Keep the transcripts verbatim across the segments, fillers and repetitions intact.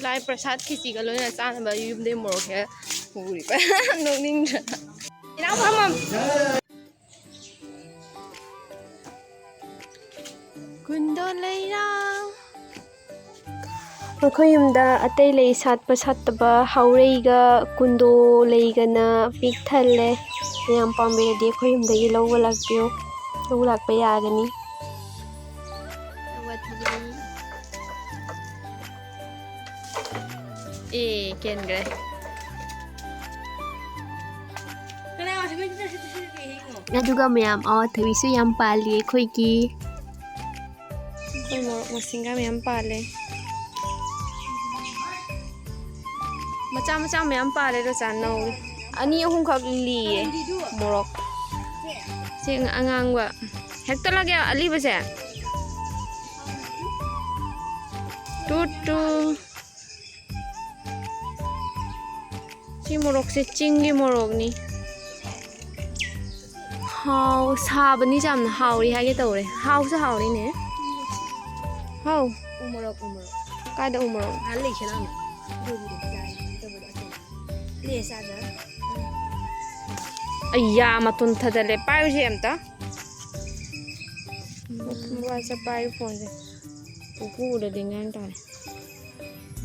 ꯂꯥꯏ ꯄ꯭ꯔꯁꯥꯗ ꯈꯤꯆꯤꯒ ꯂꯣꯏꯅ ꯆꯥꯅꯕ ꯌꯨꯝꯗꯩ ꯃꯣꯔꯣꯛ ꯍꯦꯛ ꯄꯨꯔꯤꯕ꯫ ꯅꯣꯛꯅꯤꯡꯗ꯭ꯔꯥ? ꯏꯅꯥꯎ ꯐꯝꯃꯝ꯫ ꯀꯨꯟꯗꯣ ꯂꯩꯔꯥ꯫ ꯑꯩꯈꯣꯏ ꯌꯨꯝꯗ ꯑꯇꯩ ꯂꯩ ꯁꯥꯠꯄ ꯁꯥꯠꯇꯕ ꯍꯥꯎꯔꯩꯒ ꯀꯨꯟꯗꯣ ꯂꯩꯒꯅ ꯄꯤꯛ ꯊꯜꯂꯦ꯫ ꯃꯌꯥꯝ ꯄꯥꯝꯕꯤꯔꯗꯤ ꯑꯩꯈꯣꯏ ꯌꯨꯝꯗꯒꯤ ꯂꯧꯕ ꯂꯥꯛꯄꯤꯌꯨ꯫ ꯂꯧꯕ ꯂꯥꯛꯄ ꯌꯥꯒꯅꯤ꯫ ꯑꯦ, ꯀꯦꯟꯈ꯭ꯔꯦ꯫ ꯑꯗꯨꯒ ꯃꯌꯥꯝ ꯑꯋꯥꯊꯕꯤꯁꯨ ꯌꯥꯝ ꯄꯥꯜꯂꯤ ꯑꯩꯈꯣꯏꯒꯤ꯫ ꯑꯩꯈꯣꯏ ꯃꯣꯔꯣꯛ ꯃꯁꯤꯡꯒ ꯃꯌꯥꯝ ꯄꯥꯜꯂꯦ꯫ ꯃꯆꯥ ꯃꯆꯥ ꯃꯌꯥꯝ ꯄꯥꯜꯂꯦ ꯔꯣꯆꯥꯟ, ꯅꯧꯔꯤ꯫ ꯑꯅꯤ ꯑꯍꯨꯝꯈꯛ ꯂꯤꯌꯦ ꯃꯣꯔꯣꯛ꯫ ꯁꯤ ꯑꯉꯥꯡꯕ꯫ ꯍꯦꯛꯇꯠꯂꯒꯦ ꯑꯂꯤꯕꯁꯦ꯫ ꯇꯨ ꯇꯨ꯫ ꯁꯤ ꯃꯣꯔꯣꯛꯁꯦ ꯆꯤꯡꯒꯤ ꯃꯣꯔꯣꯛꯅꯤ꯫ ꯍꯥꯎ, ꯁꯥꯕꯅꯤ ꯌꯥꯝꯅ꯫ ꯍꯥꯎꯔꯤ ꯍꯥꯏꯒꯦ ꯇꯧꯔꯦ꯫ ꯍꯥꯎꯁꯨ ꯍꯥꯎꯔꯤꯅꯦ꯫ ꯍꯥꯎ꯫ ꯎ ꯃꯣꯔꯣꯛ, ꯎ ꯃꯣꯔꯣꯛ꯫ ꯀꯥꯏꯗ ꯎ ꯃꯣꯔꯣꯛ? ꯑꯥ, ꯂꯩ ꯈꯦꯂꯥꯡꯅꯦ꯫ ꯑꯗꯨꯕꯨꯗꯤ ꯕꯖꯥꯔꯒꯤ ꯅꯠꯇꯕꯗꯣ ꯑꯆꯧꯕ꯫ ꯂꯦ ꯆꯥꯖꯔ꯫ ꯑꯩꯌꯥ, ꯃꯇꯣꯟ ꯊꯗꯠꯂꯦ꯫ ꯄꯥꯏꯌꯨꯁꯦ ꯑꯝꯇ꯫ ꯃꯣꯕꯥꯏꯜꯁꯦ ꯄꯥꯏꯌꯨ, ꯐꯣꯟꯁꯦ꯫ ꯄꯨꯄꯨ ꯎꯔꯗꯤ ꯉꯥꯡ ꯇꯥꯔꯦ꯫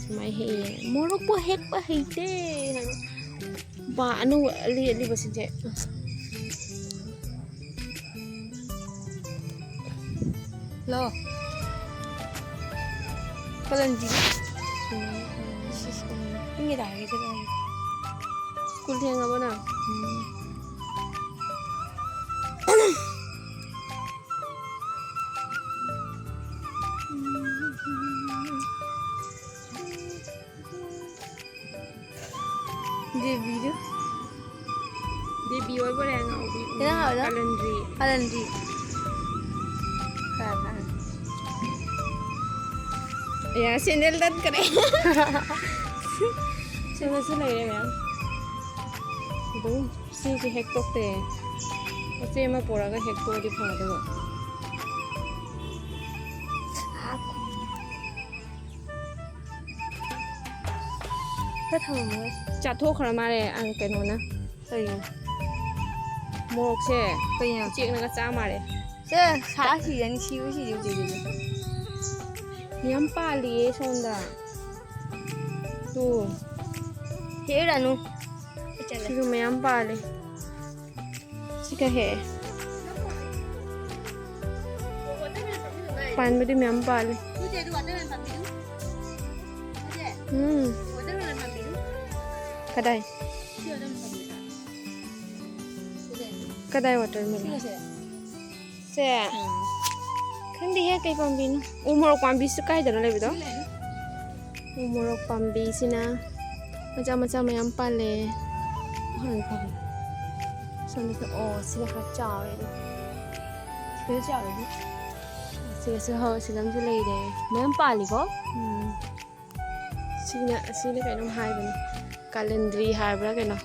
ꯁꯨꯃꯥꯏ ꯍꯦꯛꯑꯦ꯫ ꯃꯣꯔꯣꯛꯄꯨ ꯍꯦꯛꯄ ꯍꯩꯇꯦ ꯍꯥꯏꯕ꯫ ꯕꯥ, ꯑꯅꯧꯕ ꯑꯂꯤ ꯑꯂꯤꯕꯁꯤꯡꯁꯦ꯫ ꯂꯣ꯫ ꯀꯂꯟꯖꯤ꯫ ꯏꯁ, ꯏꯁ, ꯏꯁ꯫ ꯏꯪꯉꯦ ꯇꯥꯔꯒꯦ ꯆꯠꯂꯣ꯫ ꯁ꯭ꯀꯨꯜ ꯊꯦꯡꯉꯕꯣ ꯅꯪ? ꯎꯝ꯫ ꯗꯦꯕꯤꯗꯨ꯫ ꯗꯦꯕꯤ ꯑꯣꯏꯕꯣꯔꯦ ꯑꯉꯥꯎꯕꯤ꯫ ꯀꯅꯥ ꯍꯥꯏꯕꯅꯣ? ꯀꯥꯂꯟꯗ꯭ꯔꯤ꯫ ꯀꯥꯂꯟꯗ꯭ꯔꯤ꯫ ꯀꯅꯥ? ꯑꯌꯥ, ꯁꯦꯟꯗꯜ ꯇꯠꯈꯔꯦ꯫ ꯁꯤꯗꯁꯨ ꯂꯩꯔꯦ ꯃꯌꯥꯝ꯫ ꯑꯗꯨꯝ ꯁꯤꯁꯦ ꯍꯦꯛꯇꯣꯛꯇꯦ꯫ ꯃꯆꯦ ꯑꯃ ꯄꯨꯔꯒ ꯍꯦꯛꯇꯣꯛꯑꯗꯤ ꯐꯒꯗꯕ꯫ ꯊꯝꯃꯝꯃꯣꯏ꯫ ꯆꯥꯊꯣꯛꯈ꯭ꯔ ꯃꯥꯜꯂꯦ, ꯑꯪ, ꯀꯩꯅꯣꯅ꯫ ꯀꯩꯅꯣ? ꯃꯣꯔꯣꯛꯁꯦ ꯀꯩꯅꯣ? ꯎꯆꯦꯛꯅꯒ ꯆꯥ ꯃꯥꯜꯂꯦ꯫ ꯁꯦ, ꯁꯥ ꯁꯤꯔꯅꯤ, ꯁꯤꯕꯨ ꯁꯤꯗꯦ ꯎꯆꯦꯛꯁꯤꯗꯤ꯫ ꯌꯥꯝ ꯄꯥꯜꯂꯤꯌꯦ ꯁꯣꯝꯗ꯫ ꯇꯨ꯫ ꯍꯦꯛꯎꯔꯅꯨ꯫ ꯁꯤꯁꯨ ꯃꯌꯥꯝ ꯄꯥꯜꯂꯦ꯫ ꯁꯤ ꯀꯩ ꯍꯦꯛꯑꯦ? ꯄꯥꯟꯕꯗꯤ ꯃꯌꯥꯝ ꯄꯥꯜꯂꯦ꯫ ꯎꯝ꯫ ꯀꯗꯥꯏ? ꯀꯗꯥꯏ watermelon? ꯁꯦ? ꯈꯪꯗꯦꯍꯦ, ꯀꯩ ꯄꯥꯝꯕꯤꯅꯣ? ꯎ ꯃꯣꯔꯣꯛ ꯄꯥꯝꯕꯤꯁꯨ ꯀꯥꯏꯗꯅꯣ ꯂꯩꯕꯗꯣ? ꯎ ꯃꯣꯔꯣꯛ ꯄꯥꯝꯕꯤꯁꯤꯅ ꯃꯆꯥ ꯃꯆꯥ ꯃꯌꯥꯝ ꯄꯥꯜꯂꯦ꯫ ꯍꯣꯏ, ꯍꯣꯏ꯫ ꯁꯣꯝꯗꯁꯨ, ꯑꯣ, ꯁꯤꯅ ꯈꯔ ꯆꯥꯎꯔꯦ ꯑꯗꯣ꯫ ꯁꯤꯗ ꯆꯥꯎꯔꯗꯤ꯫ ꯁꯤꯗꯁꯨ, ꯍꯣꯏ, ꯁꯤꯗ ꯑꯃꯁꯨ ꯂꯩꯔꯦ꯫ ꯃꯌꯥꯝ ꯄꯥꯜꯂꯤꯀꯣ? ꯎꯝ꯫ ꯁꯤꯅ, ꯁꯤꯅ ꯀꯩꯅꯣꯝ ꯍꯥꯏꯕꯅꯤ꯫ ꯀꯥꯂꯦꯟꯗ꯭ꯔꯤ ꯍꯥꯏꯕ꯭ꯔꯥ ꯀꯩꯅꯣ?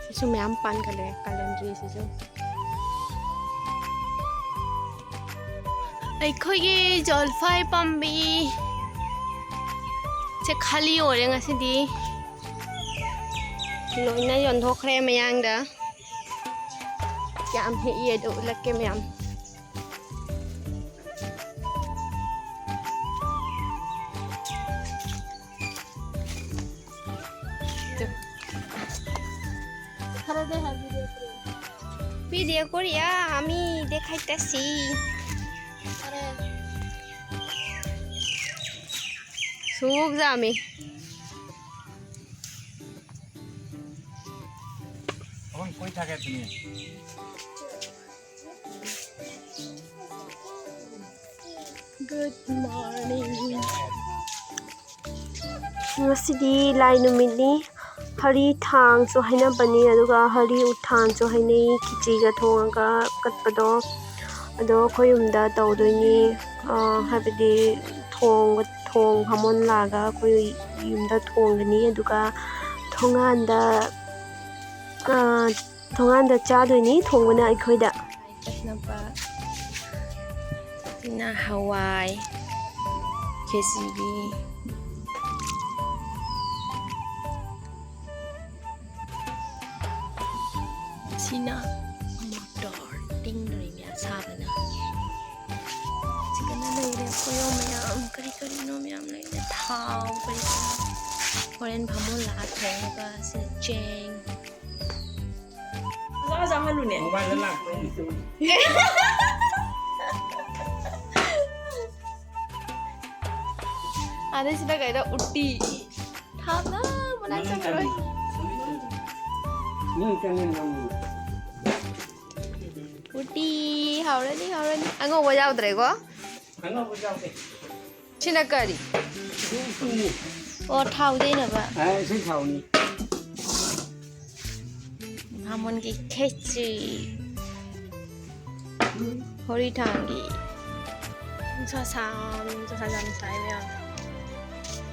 ꯁꯤꯁꯨ ꯃꯌꯥꯝ ꯄꯥꯟꯈꯠꯂꯦ, ꯀꯥꯂꯦꯟꯗ꯭ꯔꯤꯁꯤꯁꯨ꯫ ꯑꯩꯈꯣꯏꯒꯤ ꯖꯣꯜꯐꯥꯏ ꯄꯥꯝꯕꯤ ꯁꯦ ꯈꯥꯂꯤ ꯑꯣꯏꯔꯦ ꯉꯁꯤꯗꯤ꯫ ꯂꯣꯏꯅ ꯌꯣꯟꯊꯣꯛꯈ꯭ꯔꯦ ꯃꯌꯥꯡꯗ꯫ ꯀꯌꯥꯝ ꯍꯦꯛꯏ ꯑꯗꯨ ꯎꯠꯂꯛꯀꯦ ꯃꯌꯥꯝ꯫ ভিডিও করিয়া আমি দেখাইতেছি। সুখ যামি। এখন কই থাকে তুমি? Good morning. ꯉꯁꯤꯗꯤ ꯂꯥꯏ ꯅꯨꯃꯤꯠꯅꯤ꯫ ꯍꯔꯤ ꯊꯥꯡꯁꯨ ꯍꯥꯏꯅꯕꯅꯤ, ꯑꯗꯨꯒ ꯍꯔꯤ ꯎꯊꯥꯟꯁꯨ ꯍꯥꯏꯅꯩ, ꯈꯤꯆꯤꯒ ꯊꯣꯡꯉꯒ ꯀꯠꯄꯗꯣ꯫ ꯑꯗꯣ ꯑꯩꯈꯣꯏ ꯌꯨꯝꯗ ꯇꯧꯗꯣꯏꯅꯤ꯫ ꯑ, ꯍꯥꯏꯕꯗꯤ ꯊꯣꯡꯕ, ꯊꯣꯡ ꯍꯥꯃꯣꯟ ꯂꯥꯛꯑꯒ ꯑꯩꯈꯣꯏ ꯌꯨꯝꯗ ꯊꯣꯡꯒꯅꯤ꯫ ꯑꯗꯨꯒ ꯊꯣꯡꯒꯥꯟꯗ, ꯑ, ꯊꯣꯡꯒꯥꯟꯗ ꯆꯥꯗꯣꯏꯅꯤ, ꯊꯣꯡꯕꯅ ꯑꯩꯈꯣꯏꯗ꯫ ꯆꯠꯅꯕ꯫ ꯁꯤꯅ ꯍꯋꯥꯏ, ꯈꯦꯆꯤꯒꯤ꯫ ꯁꯤꯅ ꯃꯣꯇꯣꯔ ꯇꯤꯡꯗꯣꯔꯤ ꯃꯌꯥꯝ ꯁꯥꯕꯅ꯫ ꯁꯤꯗꯅ ꯂꯩꯔꯦ ꯄꯣꯌꯣ ꯃꯌꯥꯝ, ꯀꯔꯤ ꯀꯔꯤꯅꯣ ꯃꯌꯥꯝ ꯂꯩꯔꯦ, ꯊꯥꯎ ꯀꯔꯤ ꯀꯔꯤ꯫ ꯍꯣꯔꯦꯟ ꯕꯥꯃꯣꯟ ꯂꯥꯛꯑ ꯊꯣꯡꯅꯕ꯫ ꯁꯤꯅ ꯆꯦꯡ꯫ ꯑꯣꯖꯥ, ꯑꯣꯖꯥ ꯍꯜꯂꯨꯅꯦ꯫ ꯃꯣꯕꯥꯏꯜꯗ ꯂꯥꯛꯄ꯭ꯔꯣ? ꯑꯗꯩ ꯁꯤꯗ ꯀꯩꯗ ꯎꯇꯤ꯫ ꯊꯥꯎꯅ ꯃꯅꯥꯛ ꯆꯪꯉꯔꯣꯏ꯫ ꯅꯪ ꯆꯪꯉꯦ, ꯅꯪ꯫ ꯎꯇꯤ ꯍꯥꯎꯔꯅꯤ, ꯍꯥꯎꯔꯅꯤ꯫ ꯑꯉꯧꯕ ꯌꯥꯎꯗ꯭ꯔꯦꯀꯣ? ꯑꯉꯧꯕ ꯌꯥꯎꯗꯦ꯫ ꯁꯤꯅ ꯀꯔꯤ? ꯁꯤ ꯎꯇꯤꯅꯤ꯫ ꯑꯣ, ꯊꯥꯎ ꯇꯩꯅꯕ꯫ ꯑ, ꯁꯤ ꯊꯥꯎꯅꯤ꯫ ꯕꯥꯃꯣꯟꯒꯤ ꯈꯦꯆ꯭ꯔꯤ꯫ ꯍꯣꯔꯤ ꯊꯥꯡꯒꯤ꯫ ꯅꯨꯡꯁꯥ ꯁꯥ-, ꯅꯨꯡꯁꯥ ꯌꯥꯝ ꯁꯥꯏ ꯃꯌꯥꯝ꯫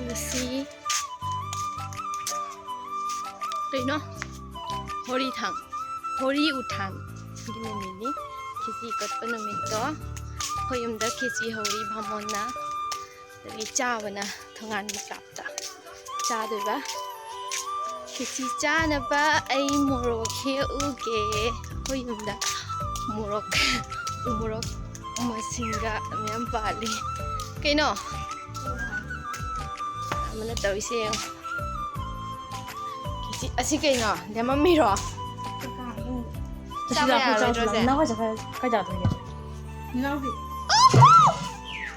ꯉꯁꯤ ꯀꯩꯅꯣ? ꯍꯣꯔꯤ ꯊꯥꯡ꯫ ꯍꯣꯔꯤ ꯎꯊꯥꯡꯒꯤ ꯅꯨꯃꯤꯠꯅꯤ꯫ ꯈꯦꯆꯤ ꯀꯠꯄ ꯅꯨꯃꯤꯠꯇꯣ꯫ ꯑꯩꯈꯣꯏ ꯌꯨꯝꯗ ꯈꯦꯆꯤ ꯍꯧꯔꯤ ꯕꯥꯃꯣꯟꯅ꯫ ꯑꯗꯒꯤ ꯆꯥꯕꯅ ꯊꯣꯡꯒꯥꯟ ꯃꯆꯥ꯫ ꯆꯥꯗꯣꯏꯕ꯫ ꯈꯦꯆꯤ ꯆꯥꯅꯕ ꯑꯩ ꯃꯣꯔꯣꯛ ꯍꯦꯛꯎꯒꯦ꯫ ꯑꯩꯈꯣꯏ ꯌꯨꯝꯗ ꯃꯣꯔꯣꯛ, ꯎ ꯃꯣꯔꯣꯛ ꯃꯁꯤꯡꯒ ꯃꯌꯥꯝ ꯄꯥꯜꯂꯤ꯫ ꯀꯩꯅꯣ? ꯑꯃꯅ ꯇꯧꯔꯤꯁꯦ ꯌꯦꯡꯉꯣ꯫ ꯈꯦꯆꯤ, ꯑꯁꯤ ꯀꯩꯅꯣ? ꯂꯦꯃꯝꯃꯤꯔꯣ? ꯆꯥꯕ ꯌꯥꯔꯣꯏꯗ꯭ꯔꯣ ꯁꯦ? ꯅꯅꯥꯎ ꯍꯣꯏ ꯆꯠꯈ꯭ꯔ-, ꯀꯥꯏ ꯆꯥꯗꯣꯏꯅꯣ?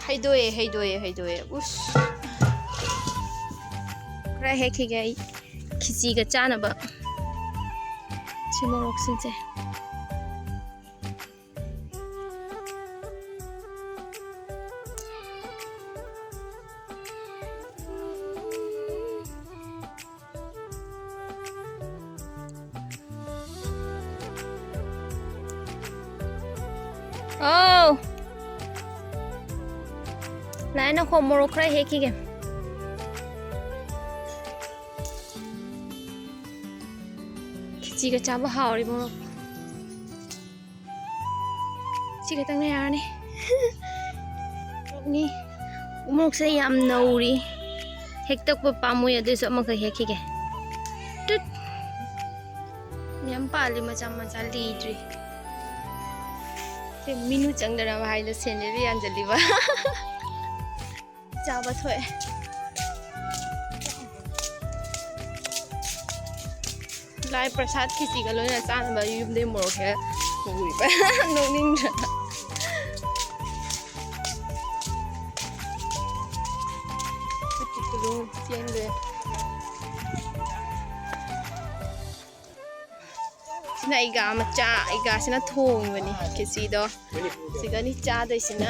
ꯍꯩꯗꯣꯛꯑꯦ, ꯍꯩꯗꯣꯛꯑꯦ, ꯍꯩꯗꯣꯛꯑꯦ꯫ ꯎꯁ꯫ ꯈꯔ ꯍꯦꯛꯈꯤꯒꯦ ꯑꯩ ꯈꯤꯆꯤꯒ ꯆꯥꯅꯕ꯫ ꯁꯤ ꯃꯣꯔꯣꯛꯁꯤꯡꯁꯦ꯫ ꯑꯧ꯫ ꯂꯥꯏ ꯅꯈꯣ, ꯃꯣꯔꯣꯛ ꯈꯔ ꯍꯦꯛꯈꯤꯒꯦ꯫ ꯈꯤꯆꯤꯒ ꯆꯥꯕ ꯍꯥꯎꯔꯤ ꯃꯣꯔꯣꯛ꯫ ꯁꯤ ꯈꯛꯇꯪꯅ ꯌꯥꯔꯅꯤ꯫ ꯃꯣꯔꯣꯛꯅꯤ꯫ ꯎꯃꯣꯔꯣꯛꯁꯦ ꯌꯥꯝ ꯅꯧꯔꯤ꯫ ꯍꯦꯛꯇꯣꯛꯄ ꯄꯥꯝꯃꯨꯏ, ꯑꯗꯨꯏꯁꯨ ꯑꯃꯈꯛ ꯍꯦꯛꯈꯤꯒꯦ꯫ ꯇꯨꯠ꯫ ꯌꯥꯝ ꯄꯥꯜꯂꯤ, ꯃꯆꯥ ꯃꯆꯥ ꯂꯤꯗ꯭ꯔꯤ꯫ ꯁꯤ ꯃꯤꯅꯨ ꯆꯪꯗꯅꯕ ꯍꯥꯏꯅ ꯁꯦꯟꯗ꯭ꯔꯤ ꯌꯥꯟꯁꯤꯜꯂꯤꯕ꯫ ꯆꯥꯕ ꯊꯣꯛꯑꯦ꯫ ꯂꯥꯏ ꯄ꯭ꯔꯁꯥꯗ ꯈꯤꯆꯤꯒ ꯂꯣꯏꯅ ꯆꯥꯅꯕ ꯌꯨꯝꯗꯩ ꯃꯣꯔꯣꯛ ꯍꯦꯛ ꯄꯨꯔꯤꯕ꯫ ꯅꯣꯛꯅꯤꯡꯗ꯭ꯔꯥ? ꯆꯦꯟꯈ꯭ꯔꯦ꯫ ꯁꯤꯅ ꯑꯩꯒꯥ ꯃꯆꯥ, ꯑꯩꯒꯥꯁꯤꯅ ꯊꯣꯡꯉꯤꯕꯅꯤ ꯈꯦꯆꯤꯗꯣ꯫ ꯁꯤꯒꯅꯤ ꯆꯥꯗꯣꯏꯁꯤꯅ꯫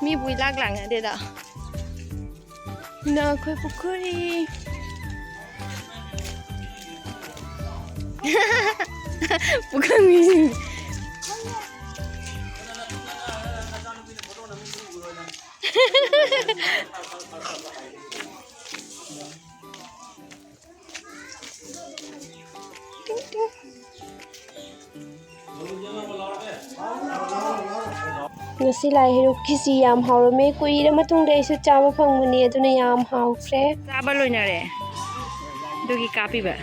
ꯃꯤꯕꯨ ꯏꯂꯥꯛ ꯂꯥꯛꯅꯗꯦꯗ꯫ ꯅꯈꯣꯏ ꯄꯨꯈ꯭ꯔꯤ꯫ ꯄꯨꯈ꯭ꯔꯤ꯫ ꯉꯁꯤ ꯂꯥꯏ ꯍꯩꯔꯨꯛ ꯈꯦꯆꯤ ꯌꯥꯝ ꯍꯥꯎꯔꯝꯃꯦ꯫ ꯀꯨꯏꯔ ꯃꯇꯨꯡꯗ ꯑꯩꯁꯨ ꯆꯥꯕ ꯐꯪꯕꯅꯦ, ꯑꯗꯨꯅ ꯌꯥꯝ ꯍꯥꯎꯈ꯭ꯔꯦ꯫ ꯆꯥꯕ ꯂꯣꯏꯅꯔꯦ, ꯑꯗꯨꯒꯤ ꯀꯥꯞꯄꯤꯕ꯫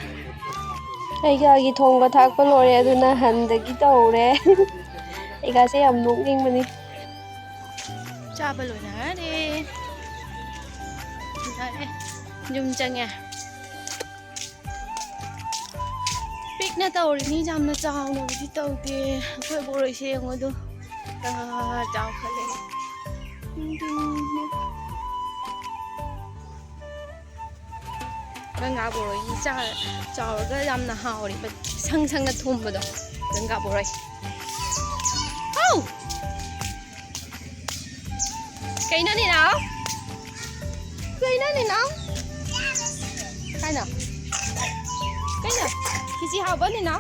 ꯑꯩꯒꯤ ꯊꯣꯡꯕ ꯊꯥꯛꯄ ꯂꯣꯏꯔꯦ, ꯑꯗꯨꯅ ꯍꯟꯗꯒꯤ ꯇꯧꯔꯦ꯫ ꯑꯩꯒꯥꯁꯦ ꯌꯥꯝ ꯅꯣꯛꯅꯤꯡꯕꯅꯤ꯫ ꯆꯥꯕ ꯂꯣꯏꯅꯔꯦ꯫ ꯂꯣꯏꯔꯦ꯫ ꯌꯨꯝ ꯆꯪꯉꯦ꯫ ꯄꯤꯛꯅ ꯇꯧꯔꯤꯅꯤ, ꯌꯥꯝꯅ ꯆꯥꯎꯅꯕꯨꯗꯤ ꯇꯧꯗꯦ꯫ ꯑꯩꯈꯣꯏ ꯕꯣꯔꯣꯏꯁꯦ ꯌꯦꯡꯉꯣ ꯑꯗꯨ꯫ ꯑꯥ, ꯆꯥꯎꯈꯠꯂꯦ꯫ ꯒꯪꯒꯥ ꯕꯣꯔꯣꯏꯅꯤ ꯆꯥ-, ꯆꯥꯎꯔꯒ ꯌꯥꯝꯅ ꯍꯥꯎꯔꯤꯕ, ꯁꯪ ꯁꯪꯅ ꯊꯨꯝꯕꯗꯣ꯫ ꯒꯪꯒꯥ ꯕꯣꯔꯣꯏ꯫ ꯍꯥꯎ! ꯀꯩꯅꯣ ꯅꯤꯅꯥꯎ? ꯀꯩꯅꯣ ꯅꯤꯅꯥꯎ? ꯀꯥꯏꯅꯣ? ꯀꯩꯅꯣ? ꯈꯦꯆꯤ ꯍꯥꯎꯕ ꯅꯤꯅꯥꯎ?